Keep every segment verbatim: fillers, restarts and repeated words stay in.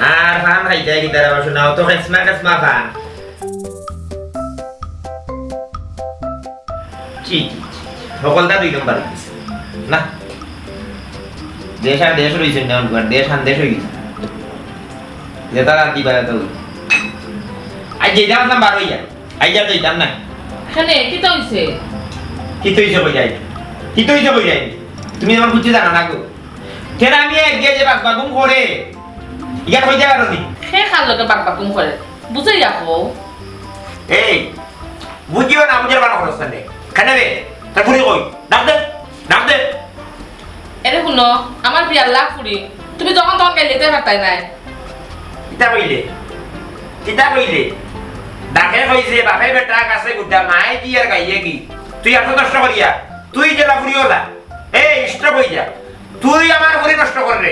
আর ফান খাইতায় কিতার আবার শোনা, অত খেসমা খেসমা ফান। ছি, ছি, ছি। হকলতা দুই নম্বর অইছে। না। দেশ আর দেশ রইছে না, দেশ আন দেশ অইগেছে। যেটা আর কি বাড়াতে অইছে। আইজ যেটা নাম্বার অইয়া। আইজ আর যাইতাম না। কেনে, কিতা অইছে? কিতা অইছে কই যাই? কিতা অইছে কই যাই? তুমি আমার বুঝতে জানো না গো। কেন আমি এক গিয়ে যে বাগবাগুম করে, ইয়া কই যাবার নি? হে কার লগে বাগবাগুম করে? বুঝাইয়া কও। এই, বুঝিও না, বুঝার বানা খরচ নেই। কেন রে? তোর ফুরি কই? ডাক দে, ডাক দে। এরে হুনো, আমার বিয়ার লাখ ফুরি, তুমি যখন তখন গাইলে তো পারতায় নায়। কিতা কইলে? কিতা কইলে? ডাকে কইছে, বাপে বেটা গাছে গুড্ডা, মায়ে কি আর গাইয়ে কি? তুই এত নষ্ট করিয়া, তুই জেলা ফুরি ওলা। এই, স্টপ হই যা। তুই আমার ফুরি নষ্ট কররে।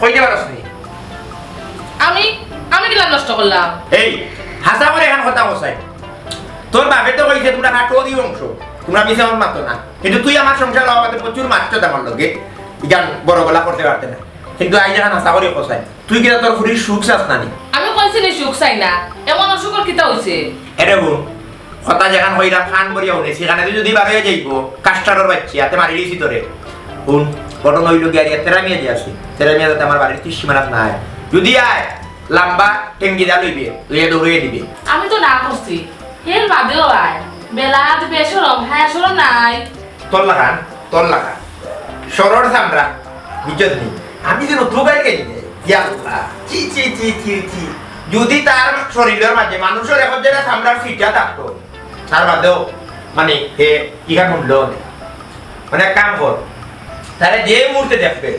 কইতে পারস নি? আমি, আমি কিলা নষ্ট করলাম? এই, হাছা করে এখান কথা কছাই। তোর বাপে তো কইছে তোমরা হাটুয়ারি বংশ, তোমরা মিছা মাত মাতো না। কিন্তু তুই আমার সংসার হওয়া বাদে প্রচুর মাতছত আমার লগে। ইখান বড় গলা করতে পারতে না। কিন্তু আইজ এখান হাছা করে কছাই। তুই কিনা তোর ফুরির সুখ চাস না নি? আমি কইছি নি সুখ চাই না। এমন অসুখর কিতা অইছে? এরে হুন, কথা যেখান কইরা কান ভরিয়া হুনে, সেখানে তুই যদি বারইয়া যাইবো, কাস্টারর বাচ্চা, আতে মারি দিছি তোরে। হুন, ঘটনা অইলো গিয়া, আর ইয়া তেরা মিয়া যে আছে, তেরা মিয়া যাতে আমার বাড়ির ত্রিশ সীমানাত না আয়। যদি আয়, লাম্বা টেঙ্গিদা লইবে, লইয়া দৌড়াইয়া দিবে। আমি তো না করছি, এর বাদেও আয়। বেলাত বেশরম, হায়া শরম নাই। তোর লাখান, তোর লাখান। সরর চামড়া, বুঝছত নি? আমি যেন দুবাই গেলি রে। ইয়া আল্লাহ। ছি, ছি, ছি, ছি, ছি। যদি তার শরীরের মাঝে মানুষের এখন যেটা চামড়ার ফিটা থাকতো, তার বাদেও, মানে, হে, ইখান শুনলো না। মানে, এক কাম কর। তাহলে যে মুহূর্তে দেখবে,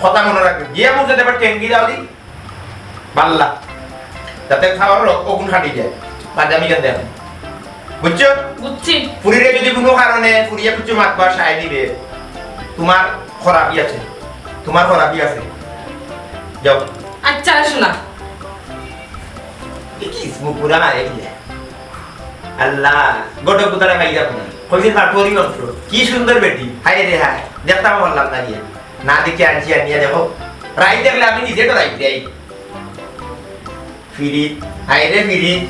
কথা মনে রাখবে, যে মুহূর্তে দেখবে, টেঙ্গি দাও দি, বাল্লা। যাতে খাওয়ার রক-, অগুন খাটি যায়। বাদামি গান দেন। বুঝছো? বুঝছি। ফুরিরে যদি কোনো কারণে ফুরিয়ে কিছু মাতবা সায় দিবে, তোমার খরাপই আছে। তোমার খরাপই আছে। যাও। আচ্ছা, শোনা। দেখি, মুখ পুরা মারে দিলে। আল্লাহ, গোটা পুতারা খাই যাবো না। কইছে তার পরি মাত্র। কি সুন্দর বেটি। হায় রে হায়। দেখতাম পারলাম না গিয়া। না দেখে আনছি আনিয়া দেখো। রাইত দেখলে আমি নিজে তো রাইত দেই। ফিরিত, হায় রে ফিরিত।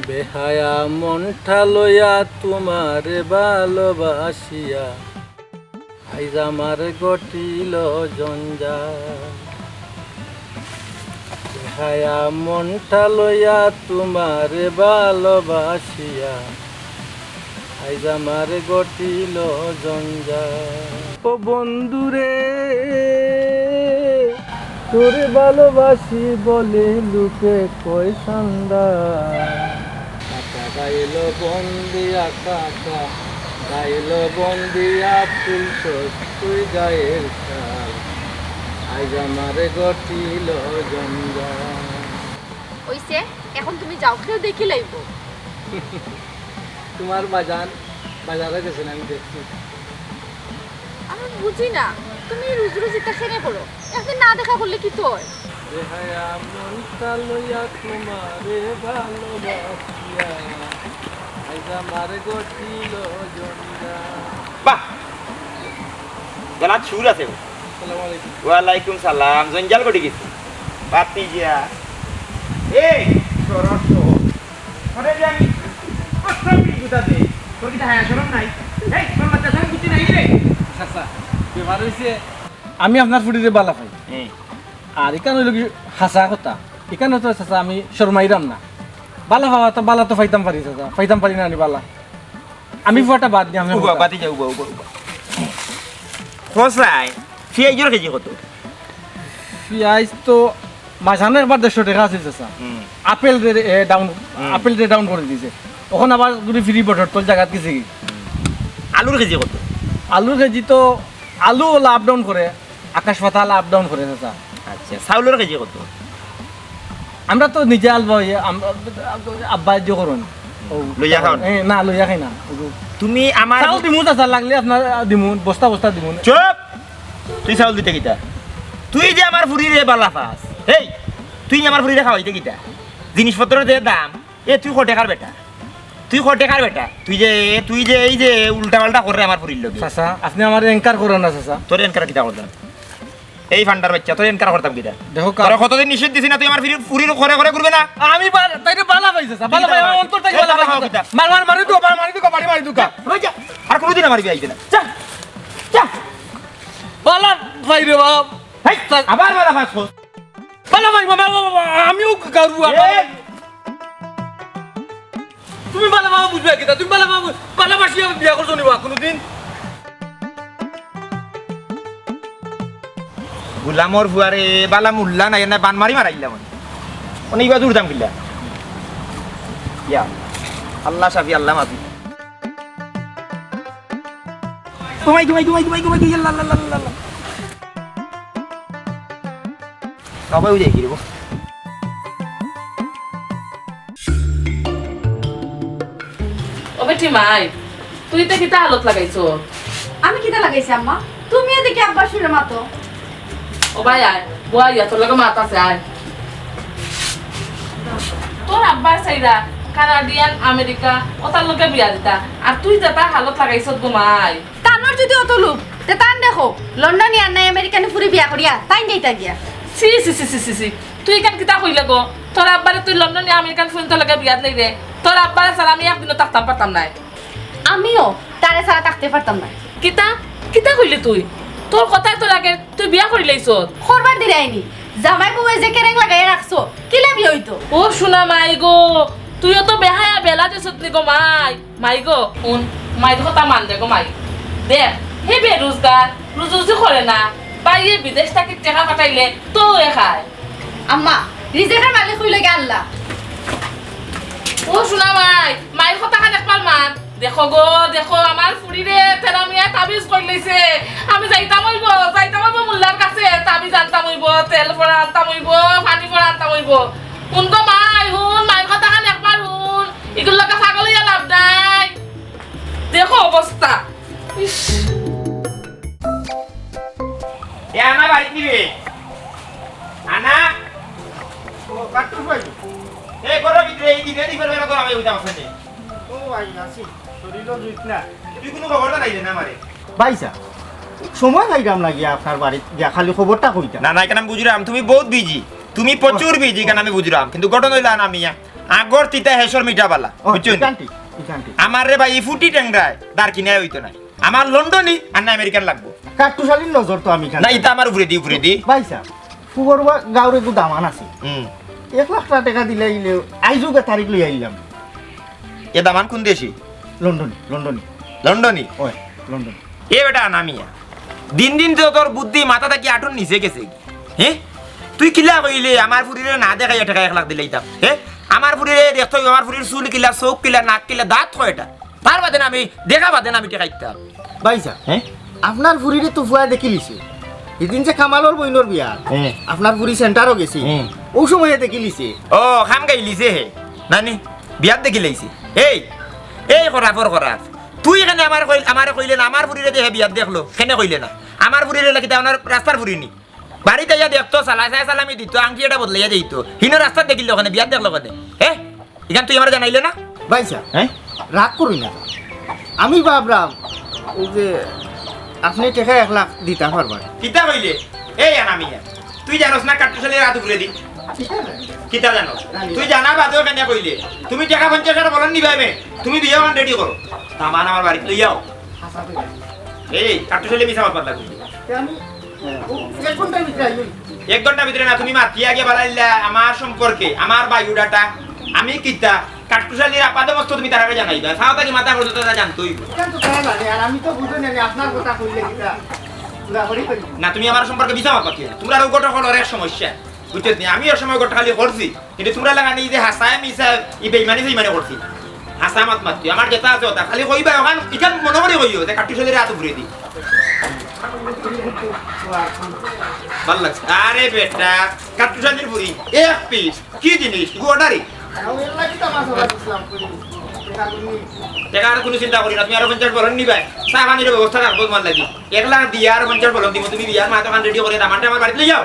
বেহায়া মনটা লইয়া তোমারে ভালোবাসিয়া, আইজ আমার ঘটিল জঞ্জাল। বেহায়া মনটা লইয়া তোমারে ভালোবাসিয়া, আইজ আমার ঘটিল জঞ্জাল। ও বন্ধুরে, তোরে ভালোবাসি বলে লোকে কয় চান্দা। আকা গাইল বন্দিয়া কাকা, গাইল বন্দিয়া তুলছস তুই গায়ের চাল। আইজ আমারে ঘটিল জঞ্জাল। অইছে, এখন তুমি যাও, কেউ দেখি লাইব। তোমার বাজান বাজারে গেছেন, আমি দেখছি। আমি বুঝি না, তুমি রুজি রুজিটা কেনে করো? একদিন না দেখা করলে কি তো হয়? বেহায়া মনটা লইয়া তোমারে ভালোবাসিয়া, আইজ আমার ঘটিল জঞ্জাল। বাহ! গলাত সুর আছে। আসসালামু আলাইকুম। ওয়ালাইকুম সালাম। জঞ্জাল ঘটি গেছে। বাতি যা। এই, সরস তো। ওরে যে আমি পাঁচটা মিনিট গুতা দেই। তোর কি হায়া শরম নাই? এই, তোর মাথা সামনে বুদ্ধি নাই রে? চাচা, ব্যাপার হইছে, আমি আপনার ফুরিরে বালা পাই। হুম। আর ইখান হইল কি হাছা কথা। ইখান তো চাচা আমি শরমাইরাম না। বালা পাওয়া তো, বালা তো পাইতাম পারি চাচা। পাইতাম পারি না নি বালা। আমি ফুয়াটা বাদ দিই, আমি উবা, বাদ দিই। বাতি যা, উবা, উবা, উবা। কছাই, পিয়াইজর কেজি কত? পিয়াইজ তো মাঝখানো একবার দেড়শো টেকা আছিল চাচা। হুম। আপেল রে, এ, ডাউন, হুম। আপেল রে ডাউন করি দিছে। অখন আবার ঘুরি ফিরি বটর তল জাগাত গেছে কি? হুম। আলুর কেজি কত? আলুর কেজি তো, আলু ওলা আপ ডাউন করে। আকাশ পাতাল আপ ডাউন করে চাচা। আচ্ছা, চাউলর কেজি কত? আমরা তো নিজে আলবা অইয়া, আমরা, আব্বা যে করইন। ও, লইয়া খাও না? এ, না, লইয়া খাই না। তুমি আমার চাউল দিমু চাচা, লাগলে আপনার, আ, দিমু, বস্তা বস্তা দিমু। চুপ! তুই চাউল দিতে কিতা? তুই যে আমার ফুরিরে বালা পাস। এই, তুই যে আমার ফুরিরে খাওয়াইতে কিতা? জিনিসপত্রর যে দাম, এ তুই কটেকার বেটা। তুই কটেকার বেটা, তুই যে, তুই যে এই যে উল্টা পাল্টা করে আমার ফুরির লগে। চাচা, আপনে আমারে anchor করইন না চাচা। তোরে anchor কিতা করতাম? এই ফান্ডার বাচ্চা, তোরে anchor করতাম কিতা? দেখো কা- তোরে কতদিন নিষেধ দিছি না, তুই আমার ফুরির, ফুরির করে করে ঘুরবে না? আমি বালা, তাইরে বালা পাই চাচা, বালা পাই, আমার অন্তর থাকি বালা পাই চাচা। মার, মার, মারি দুকা, মার, মারি দুকা, বাড়ি মারি দুকা। আর কোনোদিন আমার বিয়া আইতে না। যা, যা। বালা পাই রে বাপ। হেই, আবার বালা পাস। বালা পাই, বাবা, বাবা, বাবা, আমিও গারু, এই! তুমি বালা বাবা বুঝবে কিতা? তুমি বালা বাবা বুঝ-, বালা বাসিয়া বিয়া করছো নি বা কোনোদিন? গুলামর ফুয়ারে বালা মুল্লা নাই, না বান মারি মারাইলাম আমি। মানে ইবা দূর দাম কিল্লা? ইয়া, আল্লাহ শাফি, আল্লাহ মাফি। ঘুমাই, ঘুমাই, ঘুমাই, ঘুমাই, ঘুমাই, ঘুমাই, আল্লাহ, আল্লাহ, আল্লাহ, আল্লাহ। বাবা, ওই দেখি রে। ও বেটি মাই, তুই তো কিতা হালত লাগাইছো? আমি কিতা লাগাইছি আম্মা? তুমি এদিকে আব্বার সুরে মাতো। ও ভাই আয়, বয় ইয়া, তোর লগে মাত আছে, আয়। তোর আব্বার চাইরা কানাডিয়ান, আমেরিকা, ওটার লগে বিয়া দিতা, আর তুই যেটা হালত লাগাইছত গো মাই। তানর যদি অত লোভ, তে তান দেখো, লন্ডনিয়ান নাই আমেরিকানি ফুরি বিয়া করিয়া, তাইন যাইতা গিয়া। ছি, ছি, ছি, ছি, ছি, ছি। তুই ইখান কিতা কইলে গো? তোর আব্বারে তুই লন্ডনিয়ান আমেরিকান ফুরিন্তর লগে বিয়া দিলে রে। তোর আব্বারে ছাড়া আমি একদিনও থাকতাম পারতাম নায়। আমিও তারে ছাড়া থাকতে পারতাম নায়। কিতা? কিতা কইলে তুই? তোর কথায় তো লাগে তুই বিয়া করিলাইছস। করবার দিরায়নি। জামাই বউয়ে যে কেরেং লাগাইয়া রাখছো, কিলা বিয়া অইতো? ও সোনা মাই গো, তুইও তো বেহায়া বেলা দিছত নি গো মাই। মাই গো, হুন, মাইর কথা মান দে গো মাই। দেখ, হে বেরোজগার, রুজি রুজি করে না, বাইয়ে বিদেশ থাকি টেকা পাঠাইলে তো এ খায়। আম্মা, রিজিকর মালিক অইলো গি আল্লাহ। ও সোনা মাই, মাইর কথাখান একবার মান। দেখো গো, দেখো, আমার ফুরিরে তেরা মিয়া তাবিজ করিলাইছে। আমি যাইতাম অইবো, যাইতাম অইবো মোল্লার কাছে, তাবিজ আনতাম অইবো, তেল ফড়া আনতাম অইবো, পানি ফড়া আনতাম অইবো। হুন গো মাই, হুন, মাইর কথাখান একবার হুন। ইগুর লগে পাগল অইয়া লাভ নাই। দেখো অবস্থা। ইস। এ আনা বাড়িত নি বে? আনা। ও, কাট্টুস ভাই। এ, ঘরর ভিতরে, এই দিকে, এই দিকে, আমি উঠা বসে। ও ভাই, আছি। শরীরও জুইত না। তুই কুনু খবর জানাইলে না আমারে? ভাইসাব, সময় পাইরাম না গিয়া আপনার বাড়িত গিয়া, খালি খবরটা কইতা। না, না, ইখান আমি বুঝরাম, তুমি বউত busy, তুমি প্রচুর busy, ইখান আমি বুঝরাম, কিন্তু ঘটনা অইলো না মিয়া, আগর তিতা হেশর মিঠা বালা, ও, বুঝছো নি? ইখান ঠিক, ইখান ঠিক। আমার রে ভাই, ই ফুটি টেংরায় দার কিনায় অইতো নায়। আমার লন্ডনি আর না আমেরিকান লাগবো। কাট্টুস আলীর নজর তো আমি ইখান না, ইতা আমার উপরেদি, উপরেদি। ভাইসাব, ফুবর বা গাঁওর এগু দামান আছে। হুম। এক লাখ টেকা দিলে আইলে, আইজউ গা তারিখ লই আইলাম। এ দামান কুন দেশি? লন্ডনি, লন্ডনি। লন্ডনি? ওই, লন্ডনি। এ বেটা আনা মিয়া, দিন দিন তো তোর বুদ্ধি মাথা থাকি আটুর নিচে গেছে। হে? তুই কিলা কইলে আমার ফুরিরে না দেখাইয়া টেকা এক লাখ দিলাইতাম? হে? আমার ফুরিরে দেখতে অইবো, আমার ফুরির চুল কিলা, চউখ কিলা, নাক কিলা, দাঁত কয়টা? তার বাদে না আমি, দেখা বাদে না আমি টেকা দিতাম। ভাইসাব, হে? আপনার ফুরিরে তো ফুয়ায় দেখিলিছে। হিদিন যে কামালর বইনর বিয়া, হে। আপনার ফুরি centreও গেছে। হে। অউ সময়ে দেখিলিছে। ও, খাম গাইলিছে হে। নানি, বিয়াত দেখিলাইছে। এই, এই খরাফর খরাফ। তুই কেনে আমারে কইল-, আমারে কইলে না, আমার ফুরিরে যে হে বিয়াত দেখলো, কেনে কইলে না? আমার ফুরিরে লাগি তা ওনার রাস্তার ফুরি নি। বাড়িত আইয়া দেখতো, সালা-, সালামি দিতো, আংটি এটা বদলাইয়া দিতো। হিনো রাস্তাত দেখিল কেনে, বিয়াত দেখলো কেনে? হে? ইখান তুই আমারে জানাইলে না? ভাইসাব, হে? রাগ করইন না। আমি ভাবরাম, অউ যে আপনে টেকা এক লাখ দিতা পারবা। কিতা কইলে? এই আনা মিয়া, তুই জানোস না কাট্টুস আলীর আত উপরেদি? কিতা জানোস? তুই জানা বাদেও কেনে কইলে? তুমি টেকা পঞ্চাশ হাজার বলন নিবায় বে, তুমি বিয়া অখান ready করো। দামান আমার বাড়িত লইয়াও। এই কাট্টুস আলী মিছা মাত মাতলা কইলে। এক ঘন্টার ভিতরে আইবো। এক ঘন্টার ভিতরে না, তুমি মাতিয়া গিয়া বালাইলা আমার সম্পর্কে, আমার biodata, আমি কিতা, কাট্টুস আলীর আপাদমস্তক তুমি তারারে জানাইবা। চাও থাকি মাথা পর্যন্ত তারা জানতো অইবো। ইখান তো তারা জানে, আর আমি তো বুঝি না যে আপনার কথা কইলে কিতা পুরা করি করি। না, তুমি আমার সম্পর্কে মিছা মাত মাতিও না। তুমরার অউ ঘটক অকলর এক সমস্যা, বুঝছো নি? আমি অউ সময় ঘটক খালি করছি, কিন্তু তুমরার লাখান ই যে হাছায় মিছায় ই বেইমানি সেইমানি করছি। হাছা মাত মাতিও, আমার যেটা আছে ওটা। খালি কইবা অখান, ইখান মনো করি কইও যে কাট্টুস আলীর আত উপরেদি। ভালা লাগছে। আরে বেটা, কাট্টুস আলীর ফুরি, এক piece। কি জিনিস? ইগু order-ই? টেকার কুনু চিন্তা করি না, তুমি আরো পঞ্চাশ বলন নিবায়। চা পানির ব্যবস্থা রাখবো তুমার লাগি। এক লাখ দিয়া আরো পঞ্চাশ বলন দিমু, তুমি বিয়ার মাত অখান ready করি দামানরে আমার বাড়িত লইয়াও।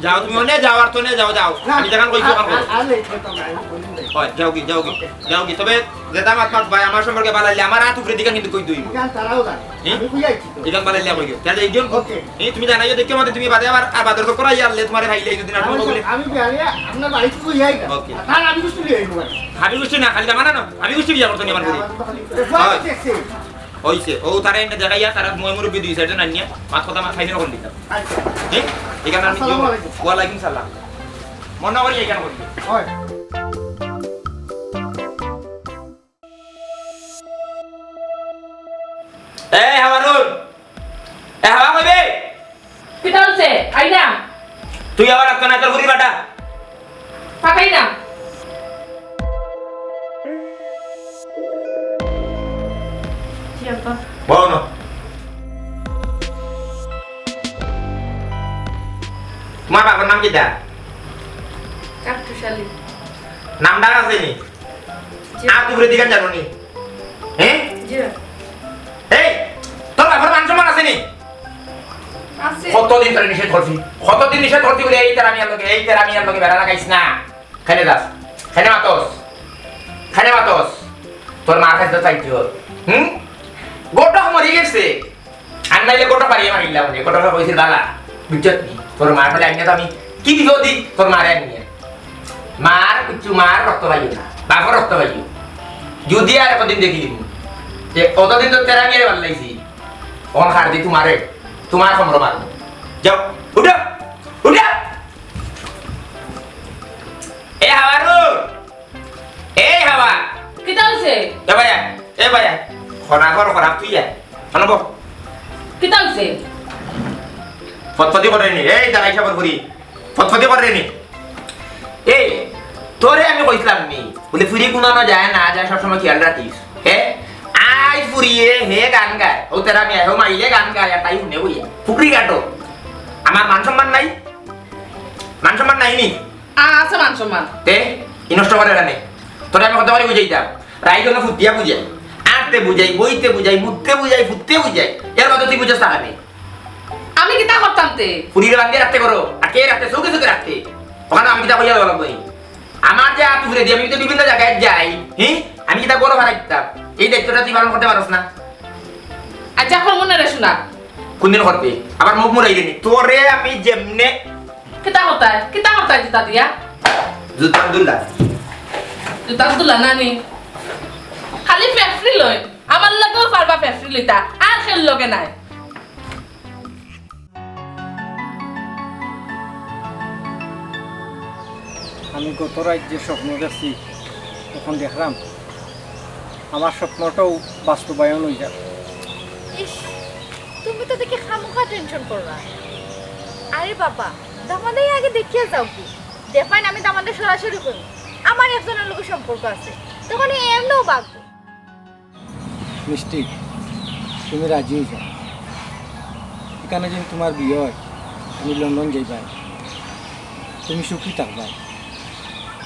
যাও, তুমি অনে যাও, আর তো অনে যাও, যাও। না, আমি যেখান কইছি ওখান করো। আর, আর late করতাম না, আমি বলি নাই। হয়, যাওগি, যাওগি, OK। যাওগি। তবে যেতা মাত মাতবায়, আমার সম্পর্কে বালা অইলে আমার আত উপরে দিকে কিন্তু কই দইব। ইখান তারাও জানে। হুম? আমি কই আইছি তো। ইখান বালা অইলে কই দিও। তাহলে এই জন OK। এই তুমি জানাইও, দেখো মাত্র তুমি বাদে আবার, আবার দরকার করাই আনলে তোমার ভাই লাই যদি না আমি তুমি বলে। সব, আমি বিয়ারে আপনার বাড়িতে কই আইগা। OK। আর তার আমি কিছু লিয়ে আইবো। হাবি গোষ্ঠী না, খালি জামানা না। হাবি গোষ্ঠী বিয়া করতো নি আমার বুড়ি। আমার তো খালি হয়। দেখছি। অইছে। ও তারা এনে দেখাইয়া, তারা ময় মুরব্বি দুই চাইরজন আনিয়া, মাত কথা মাত খাইলে অখন দিতাম। আচ্ছা। হ্যাঁ? এখানে আমি আসসালামু আলাইকুম। ওয়ালাইকুম সালাম। মনে করি এখানে করি। হয়। এই হাওয়ারুন। এ হাওয়া কইবে? কিতা অইছে? আই না। তুই আবার আটকা না, তোর বুড়ি বাটা। পাকাই না। জি আব্বা। বলো না। তোমার বাবার নাম কিতা? কাঠুশালী। নামটা আছে নি? জি। আর দুপুরের দিকে জানো নি? হ্যাঁ? জি। এই, তোর বাবার মান সম্মান আছে নি? আছে। কতদিন তোরে নিষেধ করছি? কতদিন নিষেধ করছি বলে এই তেরা মিয়ার লগে, এই তেরা মিয়ার লগে বেড়া লাগাইস না। খাইনে যাস, খাইনে মাতস, খাইনে মাতস। তোর মার কাছে তো চাইতে হল। হুম? গোটা মরি গেছে। আর নাইলে গোটা পারিয়ে মারিলাম রে, গোটা কইছিল বালা। বুঝছত নি? তোর মার ফলে আনিয়া তো আমি কি দিব দি তোর মারে আনিয়া? মার কুচ্ছু মার রক্ত পাইও না, বাপর রক্ত পাইও। যদি আর কদিন দেখি দিব যে কতদিন তো তেরা মিয়ারে বাল্লাইছি, অখন খার দি তোমারে, তোমার খমর মারবো। যাও, উঠো, উঠো। এ হাওয়ারু, এই হাওয়া। কিতা অইছে? এ ভাইয়া, এ ভাইয়া। খরা খর খরা তুই যা। আনো বল। কিতা অইছে? ফতফতি করে নি। এই দাঁড়াই সাবর ফুরি। ফতফতি করে নি। এই, তোরে আমি কইছিলাম নি। বলে ফুরি কুনানো যায় না যায় সবসময় খেয়াল রাখিস। হ্যাঁ? আই ফুরিয়ে হে গান গায়। ও তেরা মিয়া, ও মাইলে গান গায় আর তাই হুনে বইয়া। ফুকরি কাটো। আমার মান সম্মান নাই? মান সম্মান নাই নি? আ-, আছে মান সম্মান। তে? ই নষ্ট করে এখানে। তোরে আমি কত করে বুঝাইতাম? রাইত হলো ফুটিয়া বুঝাই। আটতে বুঝাই, বইতে বুঝাই, মুততে বুঝাই, ফুটতে বুঝাই। এর মধ্যে তুই বুঝাস তাহলে? আমি কিতা করতাম তে? ফুরিরে বান্ধিয়া রাখতে করো। আর কে রাখতে? চোখে চোখে রাখতে। ওখানে আমি কিতা কইয়া দেওয়া লাগবো? আমার যে আত উপরে দিয়ে আমি তো বিভিন্ন জায়গায় যাই। হি? আমি কিতা গরো হারাই দিতাম? এই দায়িত্বটা তুই পালন করতে পারস না। আচ্ছা, করমু না রে সোনা। কোনদিন করবে? আবার মুখ মুড়াই দিনি। তোরে আমি যেমনে কিতা করতায়? কিতা করতায় জুতা দিয়া? জুতার দুলা। জুতার দুলা নানি? খালি ফেফড়ি লয়। আমার লগেও পারবা ফেফড়ি লইতা। আর কেউর লগে নায়। আমি গত রাইত যে স্বপ্ন দেখছি, অখন দেখরাম আমার স্বপ্নটাও বাস্তবায়ন অই যার। ইস, তুমি তো দেখি খামোখা tension কররায়। আরে বাবা, দামান্দরে আগে দেখিয়া যাওগি। দেখবায়নে আমি দামান্দরে সরাসরি কইমু, আমার একজনর লগে সম্পর্ক আছে, তখন হে এমনেউ ভাগবো। মিষ্টি, তুমি রাজি অই যাও। ইখানে যদি তোমার বিয়া অয়, আমি লন্ডন যাইবায়। তুমি সুখী থাকবায়।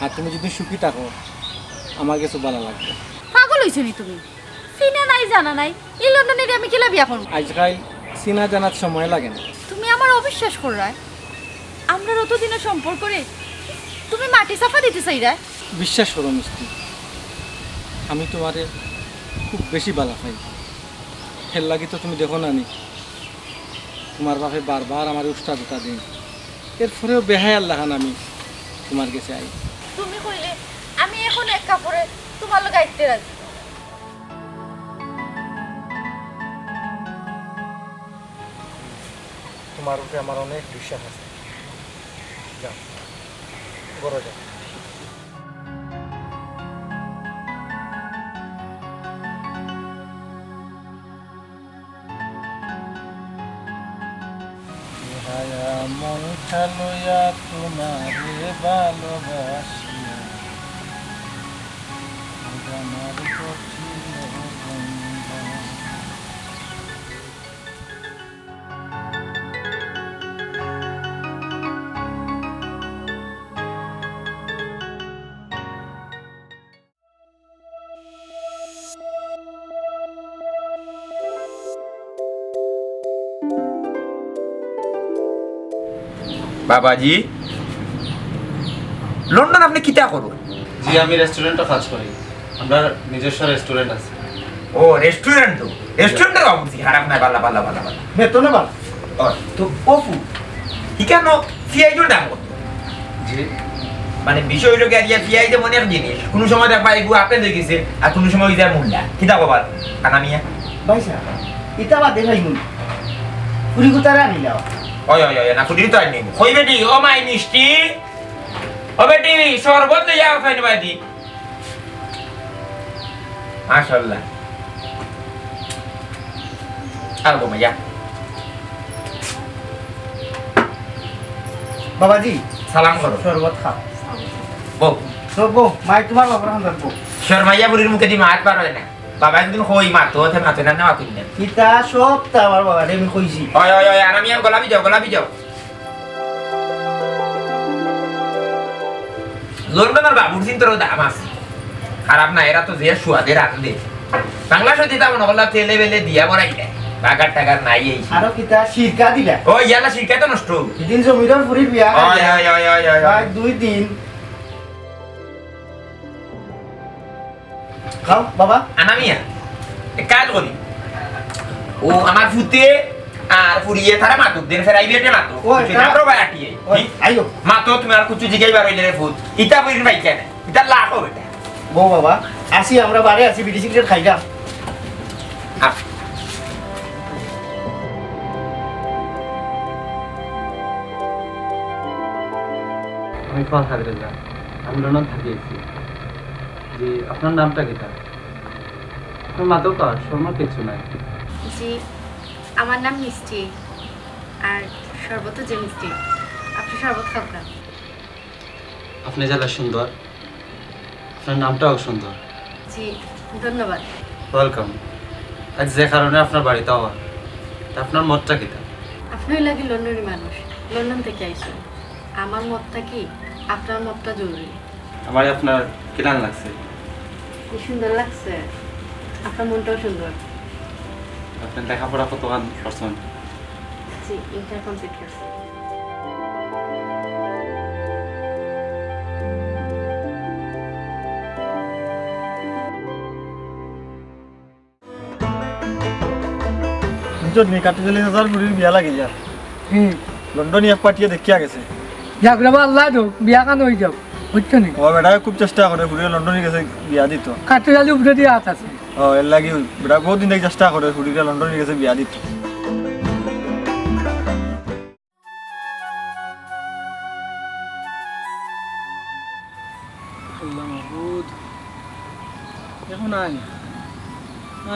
আর তুমি যদি সুখী থাকো, আমার গেছে ভালা লাগবো। পাগল অইছো নি তুমি? চিনা নাই, জানা নাই, ই লন্ডনিরে আমি কিলা বিয়া করমু? আইজকাইল চিনা জানাত সময় লাগে না। তুমি আমারে অবিশ্বাস কররায়? আমরার অতদিনর সম্পর্করে তুমি মাটি চাপা দিতে চাইরায়? বিশ্বাস করো মিষ্টি, আমি তোমারে খুব বেশি ভালা পাই। এর লাগি তো তুমি দেখো না নি, তোমার বাপে বারবার আমারে উষ্টা দুটা দেইন, এরপরেও বেহায়ার লাখান আমি তোমার গেছে আই। তুমি কইলে আমি অখন এক কাপড়ে তোমার লগে আইতে রাজি। তোমার উপরে আমার অনেক বিশ্বাস আছে। যাও, ঘরো যাও। হায়া মনটা লইয়া তোমারে ভালোবাসিয়া আমার গছিল গঙ্গা। বাবাজি, লন্ডন আপনে কিতা করইন? জি, আমি রেস্টুরেন্টো কাজ করি। আমরার নিজস্ব রেস্টুরেন্ট আছে। ও, রেস্টুরেন্টো? রেস্টুরেন্টর বাবুর্চি, খারাপ নায়, ভালা, ভালা, ভালা, ভালা। বেতনও ভালা। ও, তো অপু, ইখানো পিয়াইজর দাম কত? জি। মানে, বিষয় অইলো গিয়া, পিয়াইজ এমন এক জিনিস, কুনু সময় দেখবা এগু আপেল অইগেছে, আর কুনু সময় অইযায় মুল্লা। কিতা কইবা, আনামিয়া? ভাইসাব, ইতা বাদে ভাই মুল্লা। ফুরি গুতারে আনিলাও। ওই, ওই, ওই, না, ফুরি তো আনি। কই বেটি, ও মাই মিষ্টি, ও বেটি, শরবত লইয়া আও, খাই নিবা দি। মাশাআল্লাহ। আর গো মাইয়া। বাবাজি, সালাম করো। শরবত খাও। বউ। তো বউ, মাই তুমার বাবার হান্দাত বউ। শরমাইয়া বুড়ির মুখেদি মাত বার অয় না। বাবা একদিন কই মাতো, তে মাতো না, না মাতো না। ইতা সবতা আমার বাবারে আমি কইছি। ওই, ওই, ওই, আর আমি আর গোলাপি যাও, গোলাপি যাও। লন্ডনর বাবুর্চিন্তরও দাম আছে। খারাপ না, এরা তো যে সুয়াদে রান্ধে। বাংলাদেশো দিতা মনে করলা তেলে বেলে দিয়া বড়াই দেয়। বাগার টাগার নাই এই। আরো কিতা সিরকা দিলা? ও ইয়ালা সিরকা তো নষ্ট। এদিন জমিরর ফুরির বিয়া ওই, খাইলা। ওই, ওই, ওই, ওই, ওই। প্রায় দুই দিন। খাও, বাবা। আনামিয়া, এক কাজ করি। ও আমার ফুতে আর ফুরিয়ে তারা মাতুক দেন, ফেরাই বেটে মাতুক। ও, বুঝছো? এটা আমরাও ভাই আটিয়ে। ও, কি? আইও। মাতো তুমি আর কিছু জিগাইবার অইলে রে ফুত। ইতা বুঝিন ভাই কেন? ইতা লাখ হবে এটা। বউ বাবা, আসি আমরা বারে আসি, বিড়ি সিগারেট খাইলাম। আস। আমি ফারহাদ রেজা। আমি লন্ডন থাকি আইছি। জি, আপনার নামটা কিতা? আপনার মাতউক্কা, শরমার কিচ্ছু নাই। জি, আমার নাম মিষ্টি, আর শরবতও যে মিষ্টি। আপনে শরবত খাউক্কা। আপনে যেলা সুন্দর, আপনার নামটাও সুন্দর। জি, ধন্যবাদ। Welcome। আইজ যে কারণে আপনার বাড়িত আওয়া, তে আপনার মতটা কিতা? আপনে অইলা গি লন্ডনি মানুষ, লন্ডন থাকি আইছইন। আমার মত থাকি আপনার মতটা জরুরি। আমারে আপনার কিলান লাগছে? কি সুন্দর লাগছে, আপনার মনটাও সুন্দর। আপনে লেখাপড়া কতখান করছইন? জি, ইন্টার কমপ্লিট করছি। বুঝছো নি, কাটিজালি চাচার ফুরির বিয়া লাগি যার। হুম। লন্ডনি এক পার্টিয়ে দেখিয়া গেছে। যাউক রে বা, আল্লায় দেউক, বিয়াখান অই যাউক, বুঝছো নি? ও বেটায় খুব চেষ্টা করে, ফুরিরে লন্ডনি গেছে বিয়া দিতো। কাটিজালি উপরেদি আত আছে। ও, এরলাগি বেটায় বউত দিন থাকি চেষ্টা করে, ফুরিরে লন্ডনি গেছে বিয়া দিতো। আল্লাহ মাবুদ, এখন আয় না,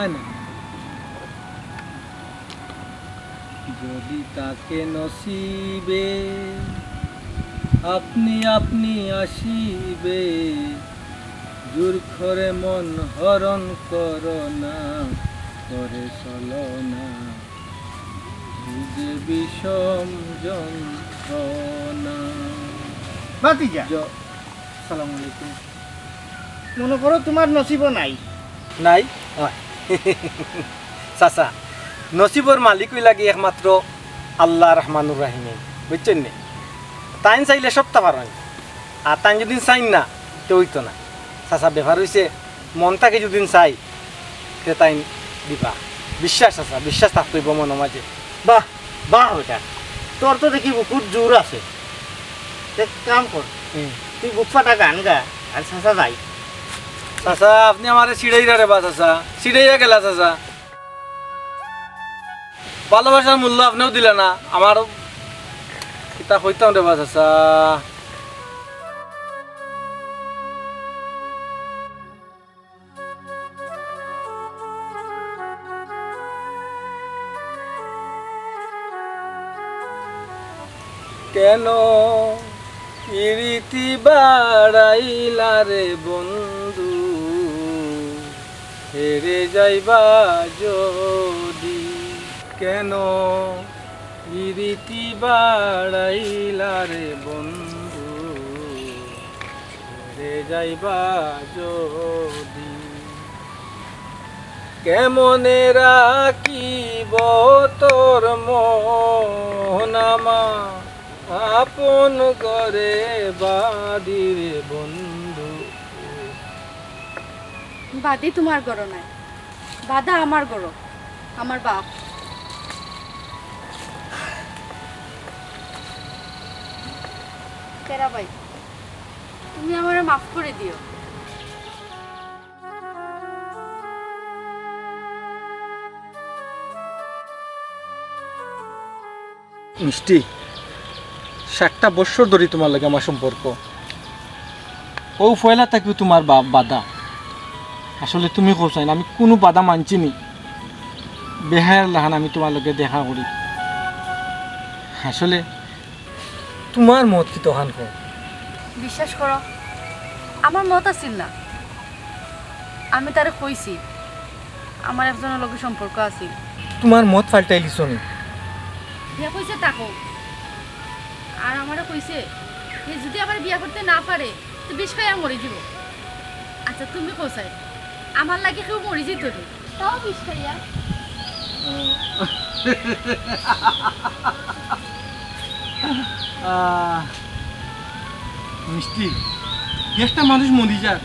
আয় না। যদি থাকে নসিবে, আপনি আপনি আসিবে, জোর করে মন হরণ করো না, করে চলো না। এই যে বিষম যন্ত্রণা। ভাতিজা। জ-, সালাম আলাইকুম। মনে করো তুমার নসিবও নাই। নাই? অয়। চাচা, নসিবর মালিক অইলা গি একমাত্র আল্লাহ রহমানুর রাহিম, বুঝছইন নি? তাইন চাইলে সবতা পারইন, আর তাইন যুদি চাইন না, তে অইতো না। চাচা, ব্যাপার অইছে, মন থাকি যুদি চাই, তে তাইন দিবা। বিশ্বাস আছে, বিশ্বাস থাকতো অইবো মনর মাঝে। বাহ, বাহ বেটা, তোর তো দেখি বুকুত জোর আছে। এক কাম কর, হুম। তুই বুক ফাটা গান গা, আর চাচা যাই। চাচা, আপনে আমারে ছিড়াইরা রে বা চাচা, ছিড়াইয়া গেলা চাচা। ভালোবাসার মূল্য আপনেও দিলা না, আমার কিতা কইতাম রে বা চাচা। কেন পিরিতি বাড়াইলা রে বন্ধু, হেরে যাইবা যদি? কেন পিরিতি বাড়াইলা রে বন্ধু, হেরে যাইবা যদি? কেমনে রাখিব তোর মন আমার, আপন ঘরে বাঁধি রে বন্ধু। বাঁধি তুমার ঘরো নায়, বাঁধা আমার ঘরো, আমার বাপ। তেরা ভাই, তুমি আমারে মাফ করি দিও। মিষ্টি, সাতটা বৎসর ধরি তুমার লগে আমার সম্পর্ক। অউ পয়লা থাকিউ তুমার বা-, বাধা। আসলে তুমি কও চাইন, আমি কুনু বাধা মানছি নি। বেহায়ার লাখান আমি তুমার লগে দেখা করি। আসলে তুমার মত কিতা অখান কও। বিশ্বাস করো, আমার মত আছিল না। আমি তারে কইছি, আমার একজনর লগে সম্পর্ক আছিল। তুমার মত পাল্টাইলিছো নি? হে কইছে থাকউক, আর আমারে কইছে, হে যুদি আবার বিয়া করতে না পারে, তে বিষ খাইয়া মরি যিবো। আচ্ছা, তুমি কও চাই, আমার লাগি কেউ মরি যিতো নি? তাও বিষ খাইয়া। আহ, মিষ্টি, একটা মানুষ মরি যার,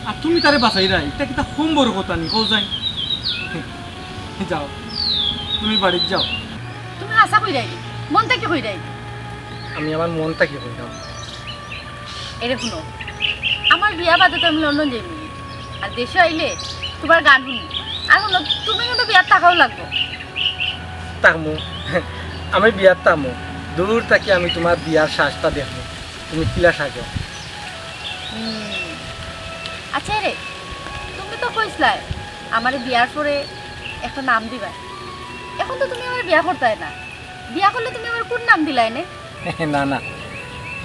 আর তুমি তারে বাঁচাইরায়, ইটা কিতা কম বড় কথা নি, কও চাইন? যাও, তুমি বাড়িত যাও। তুমি হাছা কইরায় নি, মন থাকি কইরায় নি? আমি আমার মন থাকি কইরাম। এরে হুনো, আমার বিয়া বাদে তো আমি লন্ডন যাইমু, আর দেশো আইলে তুমার গান হুনমু। আর হুনো, তুমি কিন্তু বিয়াত থাকাউ লাগবো। থাকমু, আমি বিয়াত থাকমু। দূর থাকি আমি তুমার বিয়ার সাজটা দেখমু, তুমি কিলা সাজো। হুম। আচ্ছা রে, তুমি তো কইছলায় আমারে বিয়ার পরে একটা নাম দিবায়। এখন তো তুমি আমারে বিয়া করতায় না, বিয়া করলে তুমি আমারে কুন নাম দিলায় নে? না, না,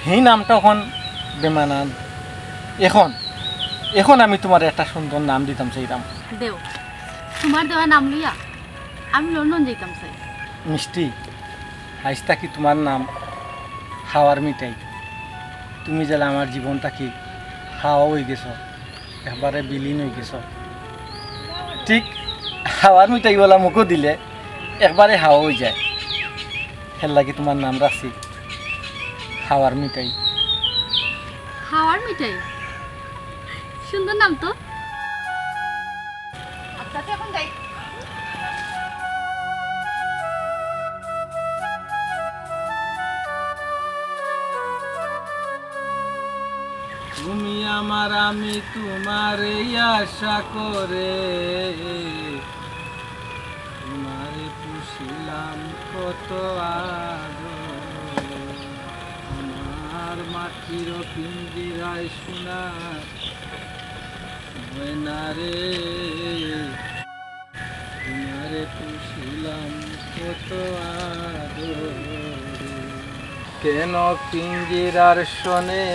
হি নামটা অখন বেমানান। এখন, এখন আমি তুমারে একটা সুন্দর নাম দিতাম চাইরাম। দেও, তুমার দেওয়া নাম লইয়া আমি লন্ডন যাইতাম চাই। মিষ্টি, আইজ থাকি তুমার নাম হাওয়ার মিঠাই। তুমি যেলা আমার জীবন থাকি হাওয়া অইগেছো, একবারে বিলীন অইগেছো। ঠিক হাওয়ার মিঠাই অলা মুখো দিলে একবারে হাওয়া অইযায়। হেরলাগি তুমার নাম রাখছি হাওয়ার মিঠাই। হাওয়ার মিঠাই? সুন্দর নাম তো। আচ্ছা, তে এখন যাই। তুমি আমার, আমি তোমার, এই আশা করে তোমারে পুষিলাম কত আদর। আমার মাটির পিঞ্জিরায় সোনার ময়না রে, তোমারে পুষিলাম কত আদরে। কেন পিঞ্জিরার সনে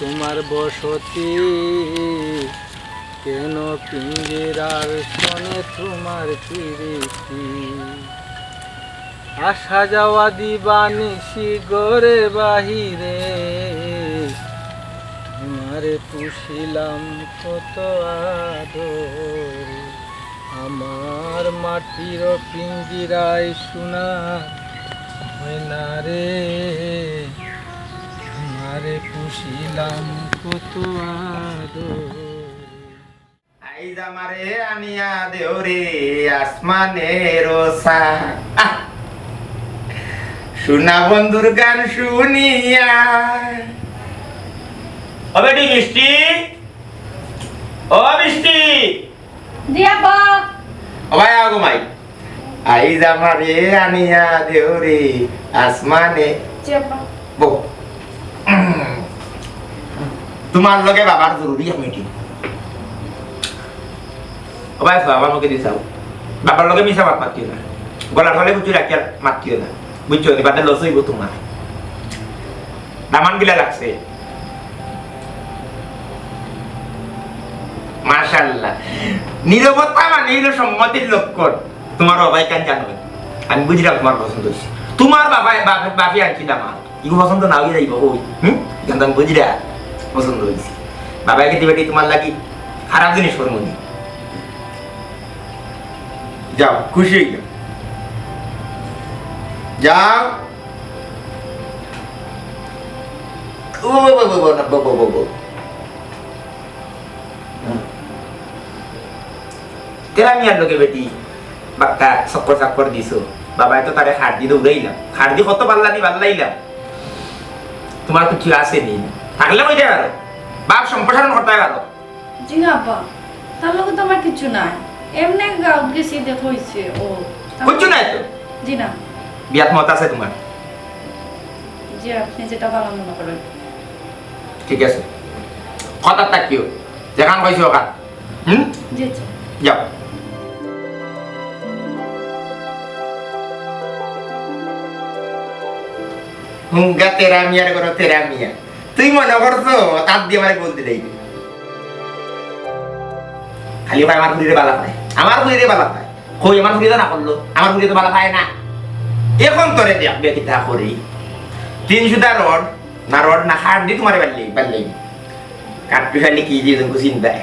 তোমার বসতি, কেন পিঞ্জিরার সনে তোমার পিরিতি? আসা যাওয়া দিবা নিশি ঘরে বাহিরে, তোমারে পুষিলাম কত আদরে। আমার মাটির পিঞ্জিরায় সোনার ময়না রে, তোমারে পুষিলাম কত আদরে। আইজ আমারে আনিয়া দেও রে আসমানের চান। আহ! সোনা বন্ধুর গান শুনিয়া। ও বেটি মিষ্টি, ও মিষ্টি। জি আব্বা। ও ভাই, আগো মাই। আইজ আমারে আনিয়া দেও রে আসমানে। জি আব্বা। বউ, তোমার লগে বাবার জরুরি এক মিটিং। ও ভাই, আমার মুখে দি চাও। বাবার লগে মিছা মাত মাতিও না। গলার তলে বুঝছো রাখিয়া মাতিও না। বুঝছো নি? বাদে লস অইবো তোমার। দামান গিলা লাগছে। মাশাআল্লাহ। নীরবতা মানে অইলো সম্মতির লক্ষণ। তোমার বাবায় কেন জানবে? আমি বুঝলাম তোমার পছন্দ অইছে। তোমার বাবায়, বাপ-, বাপে আনছি না মা। ইগু পছন্দ না অইয়া যাইবো, ওই। হুম? কিন্তু আমি বুঝলাম পছন্দ অইছে। বাবায় কিন্তু বেটি তোমার লাগি খারাপ জিনিস করবো নি। যাও, খুশি অইয়া যাও। যাও। ও, ও, ও, ও, ও, না, ও, ও, ও, ও। হুম। তেরা মিয়ার লগে বেটি বাক্কা চক্কর চাক্কর দিছো। বাবায় তো তারে খাট দি দৌড়াইলাম। খাট দি কত পাল্লা দি পাল্লাইলাম। তোমার তো কিচ্ছু আছে নি। থাকলে কইতে পারো। বাপ সম্প্রসারণ করতে পারো। জি না আব্বা, তার লগে তো আমার কিচ্ছু নাই। এমনে গাউত গেছি, দেখা অইছে, ও। কিচ্ছু নাই তো? জি না। বিয়াত মত আছে তোমার? জি, আপনি যেটা ভালো মনে করেন। ঠিক আছে, কথা থাকিও, যেখান কইছি ওখান। হুম? জি, জি। যাও। হুঙ্গা তেরা মিয়ার ঘরো তেরা মিয়া। তুই মনে করছো তার দিয়ে আমারে গোল দিলেই? খালি কয় আমার ফুরিরে বালা পায়, আমার ফুরিরে বালা পায়। কই আমার ফুরি তো না করলো, আমার ফুরি তো বালা পায় না। এখন তোরে দেখ বে কিতা করি। তিন সুতা রড, না রড না খাট দি তোমারে বাল্লি, বাল্লি। কাট্টু শালি কি দিয়ে তুমি চিন্তায়।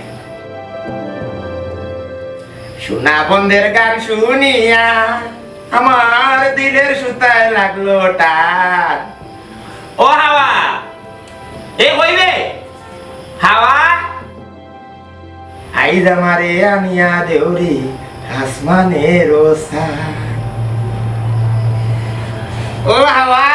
সোনা বন্ধের গান শুনিয়া আমার দিলের সুতায় লাগলো টান। ও হাওয়া, এ কইবে? হাওয়া? আইজ আমারে আনিয়া দেউরি আসমানের সান। ও হাওয়া!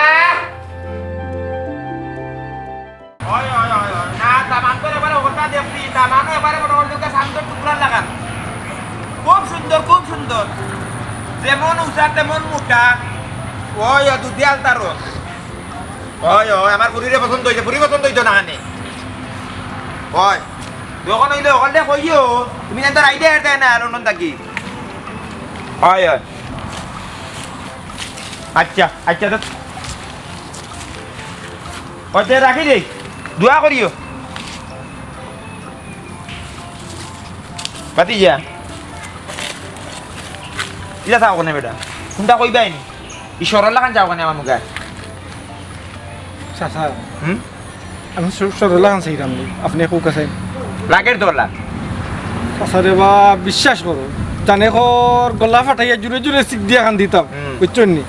ওই, ওই, ওই, ওই। না, দামান তো এবারে ওটা দেখছি, দামানও এবারে মোটামুটি ওকে শান্ত টুকরা লাগান। খুব সুন্দর, খুব সুন্দর। যেমন উঁচা তেমন মোটা। ওই, ওই, দুধে আলতারও। ওই, ওই, আমার ফুরিরে পছন্দ অইছে, ফুরি পছন্দ অইতো না কেনে? ওই, যখন অইলে ওখানটা কইও, তুমি জানতো রাইডে হেঁটে না, লন্ডন থাকি। ওই, ওই। আচ্ছা, আচ্ছা, তো। ওই, তে রাখি দেই। দোয়া করিও। বাতি যা। ইলা থাকো না বেটা। কোনটা কইবাই নি? ই সরল লাখান যাও কেনে আমার মুখে? চাচা, হুম? আমি স-, সরল লাখান চাইরাম নি। আপনি খুব কাছে। লাগের দোলা। চাচা রে বা, বিশ্বাস করো। জানে কর গলা ফাটাইয়া জুরে জুরে চিক দিয়া কান্দিতাম। হুম। বুঝছইন নি?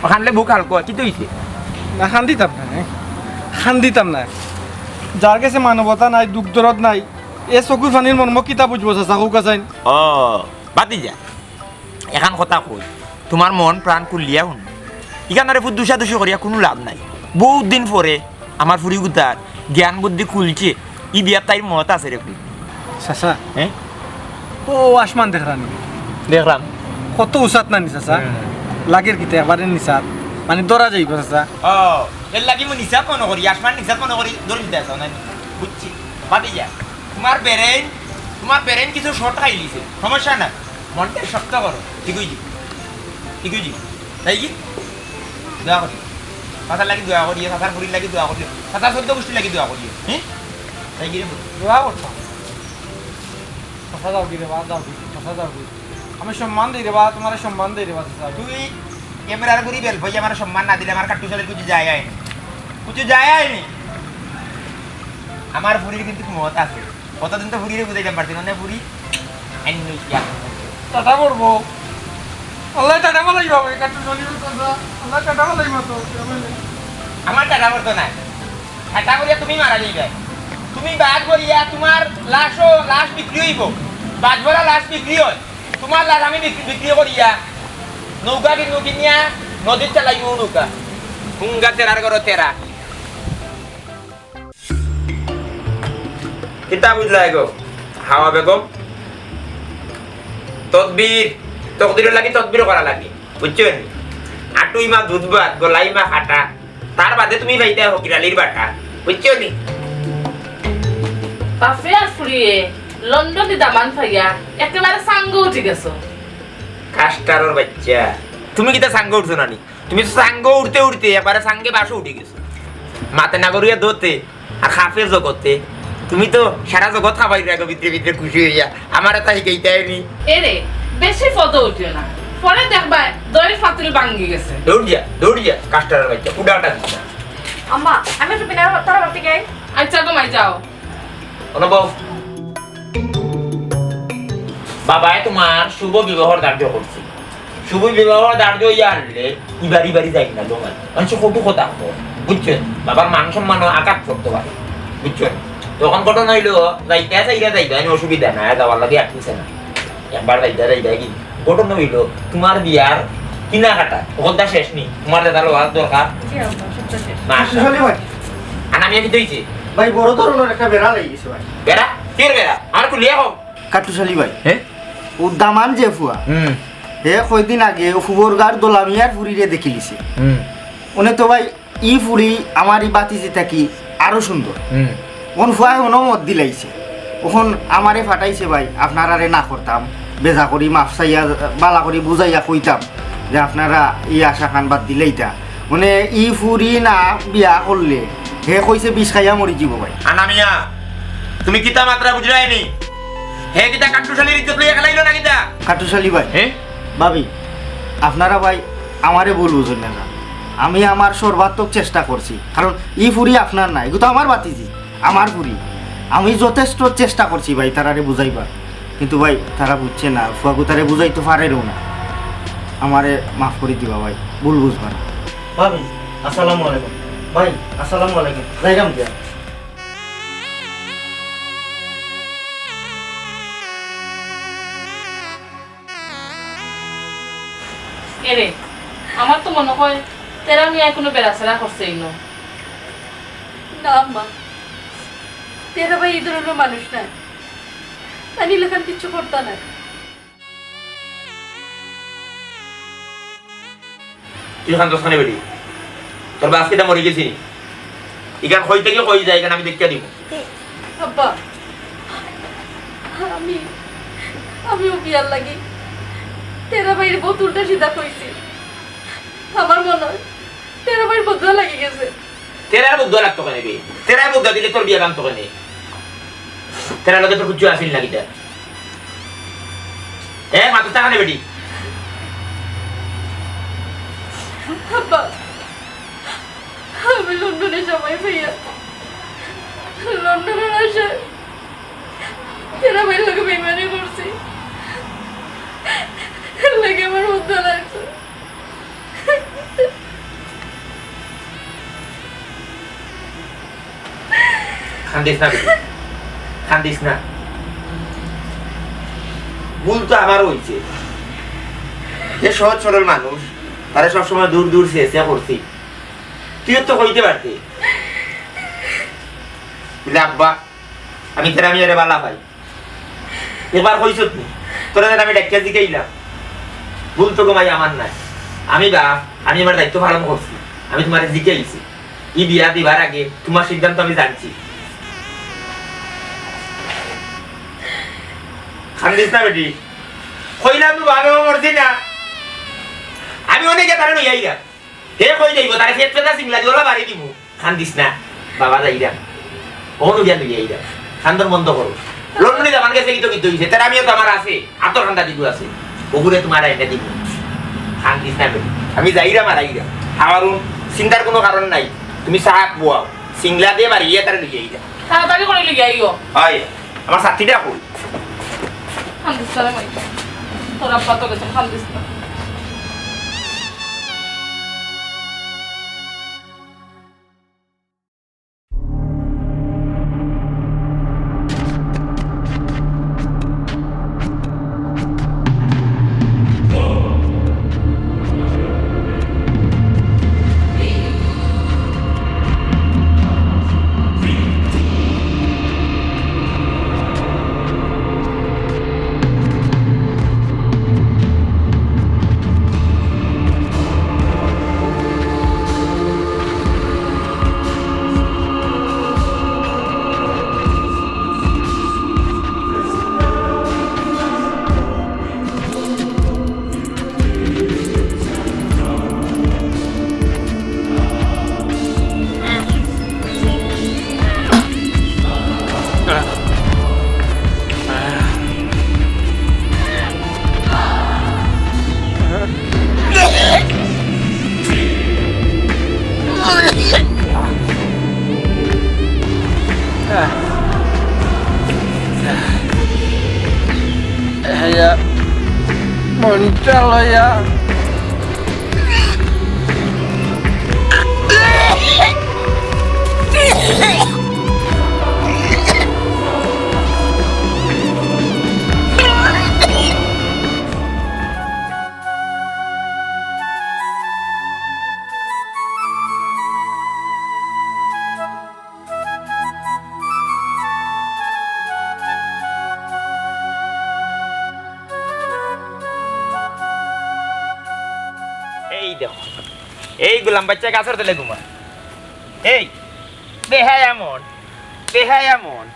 ও কান্দলে বুক হালকা, কিতা অইছে? না, কান্দিতাম না, হ্যাঁ। কান্দিতাম না। যার গেছে মানবতা নাই, দুখ দরদ নাই, এ চকুর পানির মর্ম কিতা বুঝবো চাচা, কউক্কা চাইন? ও, বাদ দি যা। এখান কথা কই, তোমার মন প্রাণ খুলিয়া হুনো। ইখানরে ফুত দুষাদুষি করিয়া কুনু লাভ নাই। বউত দিন পরে আমার ফুরিগুতার জ্ঞান বুদ্ধি খুলছে, ই বিয়াত তাইর মত আছে রে ফুত। চাচা, হ্যাঁ? ও আসমান দেখরানি? দেখরাম। কত উচাত না নি চাচা? হুম। লাগের কিতা একবারে নিচাত, মানে ধরা যাইবো চাচা। ও, এর লাগি মুই নিচাত মনো করি, আসমান নিচাত মনো করি, ধরি দিতে আছো না? বুঝছি, বাদ দি যা। তোমার brain, তোমার brain কিছু short খাইলিছে, সমস্যা না। মনটা শক্ত করো, ঠিক অইযিবো, ঠিক অইযিবো। তাই কি? দোয়া করি। চাচার লাগি দোয়া করিও, চাচার ফুরির লাগি দোয়া করিও, চাচার চৌদ্দ গুষ্টির লাগি দোয়া করিও। হ্যাঁ? তাই কি রে? দোয়া করতাম। চাচা যাওগি রে বা, যাওগি, চাচা যাওগি। আমি সম্মান দেই রে বা, তোমারে সম্মান দেই রে বা, চাচা। তুই camera-র ঘুরি বেল ভাই, আমার সম্মান না দিলে আমার কাট্টু শালির কিছু যায় আয় নি। কিছু যায় আয় নি। আমার ফুরির কিন্তু মত আছে। কতদিন তো ফুরিরে বুঝাইতাম পারছি না, ফুরি আইন নই কি আর। টাটা পড়বো। আল্লাহ টাটা ফালাইবা ভাই, কাট্টু চলি কথা। আল্লাহ টাটা ফালাইবা তো, কে বলে? আমার টাটা পড়তো না। টাটা করিয়া তুমি মারা যাইবে। তুমি বাদ করিয়া তোমার লাশও, লাশ বিক্রি অইবো। বাদ ভরা লাশ বিক্রি অয়। তোমার লাশ আমি বিক্রি, বিক্রি করিয়া নৌকা কিনু কিনিয়া নদীত চালাইমু নৌকা। হুঙ্গা তেরার ঘরো তেরা। কিতা বুঝলা এগো, হাওয়া বেগম? তদবির, তকদিরর লাগি তদবির করা লাগে, বুঝছো নি? আটুই মা দুধ ভাত, গলাই মা কাটা, তার বাদে তুমি পাইতায় ফকির আলীর বাটা, বুঝছো নি? বাফে আর ফুরিয়ে লন্ডনি দামান পাইয়া একেবারে সাঙ্গ উঠি গেছো। কাস্টারর বাইচ্চা, তুমি কিতা সাঙ্গ উঠছো না নি? তুমি তো সাঙ্গ উঠতে উঠতে একবারে সাঙ্গে বাসো উঠি গেছো। মাতে না করিয়া দোতে আর খাফের জগতে। তুমি তো সারা জগৎ খাবাই রাখো ভিতরে ভিতরে খুশি অইয়া। আমারে তা হিকাইতায় নি। এরে, বেশি ফটো উঠিও না, পরে দেখবায় দইর ফাতুল ভাঙ্গি গেছে। দৌড় যা, দৌড় যা, কাস্টারর বাইচ্চা, উডা উডা দিস না। আম্মা, আমি একটু বিনা তারা বাড়তে যাই। আচ্ছা, ঘুমাই যাও। অনুভব, বাবায় তোমার শুভ বিবাহর ধার্য করছে। শুভ বিবাহর ধার্য অইয়া আনলে ইবারি বাড়ি যাই না, দোকান। মানুষ কত কথা কয়। বুঝছইন? বাবার মান সম্মানও আঘাত করতো পারে। বুঝছইন? তখন ঘটনা অইলো, যাইতা চাইরা যাইবা, অনো অসুবিধা নাই, যাওয়ার লাগি আটকিছে না। একবার যাইতা যাইবা কি? ঘটনা অইলো, তুমার বিয়ার কিনা কাটা, অখনতা শেষ নি? তুমার যেতা লওয়ার দরকার? জি আব্বা, সবতা শেষ। মাশাআল্লাহ। কাট্টুশ আলী ভাই। আনামিয়া কিতা অইছে? ভাই, বড় ধরনের একটা বেড়া লাগি গেছে ভাই। বেড়া? কির বেড়া? আর খুলিয়া কও। কাট্টুশ আলী ভাই। হে? অউ দামান যে ফুয়া, হুম। হে কয়দিন আগে অউ ফুবরগার দোলামিয়ার ফুরিরে দেখিলিছে। হুম। অনে তো ভাই ই ফুরি আমার ই বাতিজি থাকি আরো সুন্দর। হুম। অন ফুয়ায় অনো মত দিলাইছে। অখন আমারে ফাটাইছে ভাই, আপনারারে না করতাম, বেজা করি মাফ চাইয়া, বালা করি বুঝাইয়া কইতাম যে আপনারা ই আশা খান বাদ দিলাইতা। মানে ই ফুরি না বিয়া করলে, হে কইছে বিষ খাইয়া মরি যিবো ভাই। আনামিয়া, তুমি কিতা মাতরায় বুঝরায় নি? হে কিতা কাট্টুশ আলীর ইজ্জত লইয়া খেলাইলো না কিতা? কাট্টুশ আলী ভাই। হে? ভাবি, আপনারা ভাই আমারে ভুল বুঝইন না। আমি আমার সর্বাত্মক চেষ্টা করছি, কারণ ই ফুরি আপনার না, ইগু তো আমার বাতিজি, আমার ফুরি। আমি যথেষ্ট চেষ্টা করছি ভাই তারারে বুঝাইবার, কিন্তু ভাই তারা বুঝছে না, ফুয়াগু তারে বুঝাইতো পারেরও না। আমারে মাফ করি দিবা ভাই, ভুল বুঝবা না। ভাবি, আসসালামু আলাইকুম। ভাই, আসসালামু আলাইকুম। যাইরাম দিয়া। এরে, আমার তো মনে হয় তেরা মিয়ায় কুনু বেড়াছেড়া করছে ইনো। না আম্মা, তেরা ভাই ই ধরনের মানুষ নায়। তাইন ইলাখান কিচ্ছু করতা নায়। তুই কান্দস কেনে বেটি? তোর বাপ কিতা মরি গেছে নি? ইখান কই থাকি কই যায়, ইখান আমি দেখিয়া দিমু। আব্বা, আমি, আমি অউ বিয়ার লাগি তেরা ভাইরে বউত উল্টা সিধা কইছি। আমার মনে হয় তেরা ভাইর বদদোয়া লাগি গেছে। তেরার বদদোয়া লাগতো কেনে বে? তেরার বদদোয়া দিলে তোর বিয়া ভাঙতো কেনে? তেরার লগে তোর কিচ্ছু আছিল না কিতা? এ, মাতস না কেনে বেটি? আব্বা, আমি লন্ডনে জামাই পাইয়া লন্ডনের আশায় তেরা ভাইর লগে বেইমানি করছি। এর লাগি আমার বদদোয়া লাগছে। কান্দিস না বেটি, কান্দিস না। ভুল তো আমারও অইছে। যে সহজ সরল মানুষ, তারে সবসময় দূর দূর চেয়ে চেয়ে করছি। তুইও তো কইতে পারতে। বুলে, "আব্বা, আমি তেরা মিয়ারে বালা পাই।" একবার কইছত নি? তোরে যেন আমি ডাকিয়া জিকাইলাম। ভুল তো গো মাই আমার নায়। আমি বাপ, আমি আমার দায়িত্ব পালন করছি। আমি তুমারে জিকাইছি। ই বিয়া দিবার আগে তুমার সিদ্ধান্ত আমি জানছি। কান্দিস না বেটি। কইলাম তো বাপেও মরছি না। আমি অনে গিয়া তারে লইয়া আইরাম। হে কই যাইবো, তারে ফেত ফেতা সিংলা দিয়া ওলা বাড়ি দিমু। কান্দিস না, বাবা যাইরাম। অনো গিয়া লইয়া আইরাম। কান্দন বন্ধ করো। লন্ডনে জামান গেছে, কিতা কিতা অইছে? তেরা মিয়া তো আমার আছে, আতর কান্দা দিগু আছে। অগুরে তুমারে আইনা দিমু। কান্দিস না বেটি। আমি যাইরাম আর আইরাম। আমার চিন্তার কুনু কারণ নাই। তুমি চা বওয়াও। সিংলা দিয়া বাড়ি গিয়া তারে লইয়া আইরাম। তাড়াতাড়ি করি লইয়া আইও। অয়, আমার ছাতিটা কই? কান্দিস না রে মাই। তোর আব্বা তো গেছইন, কান্দিস না। ইয়া, মনটা লইয়া। এই গোলাম বাইচ্চা গাছর তলে ঘুমা। এই বেহায়া মন, বেহায়া মন।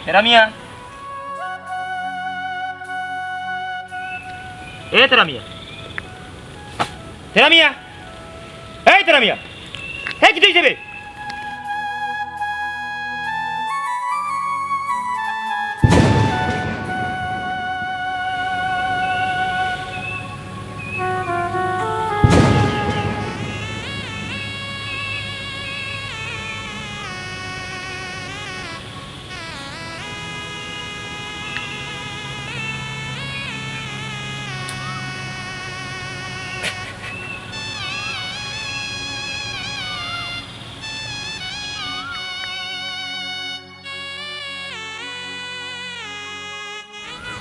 তেরা মিয়া, এ তেরা মিয়া, তেরা মিয়া, এই তেরা মিয়া, এই কিতা অইছে বে?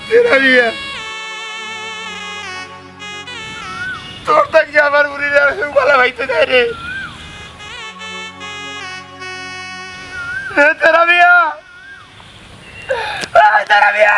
তেরা মিয়া, তোর থাকি আমার বুড়ির আর কেউ ভালা পাইতো নায় রে। এ তেরা মিয়া, এ তেরা মিয়া,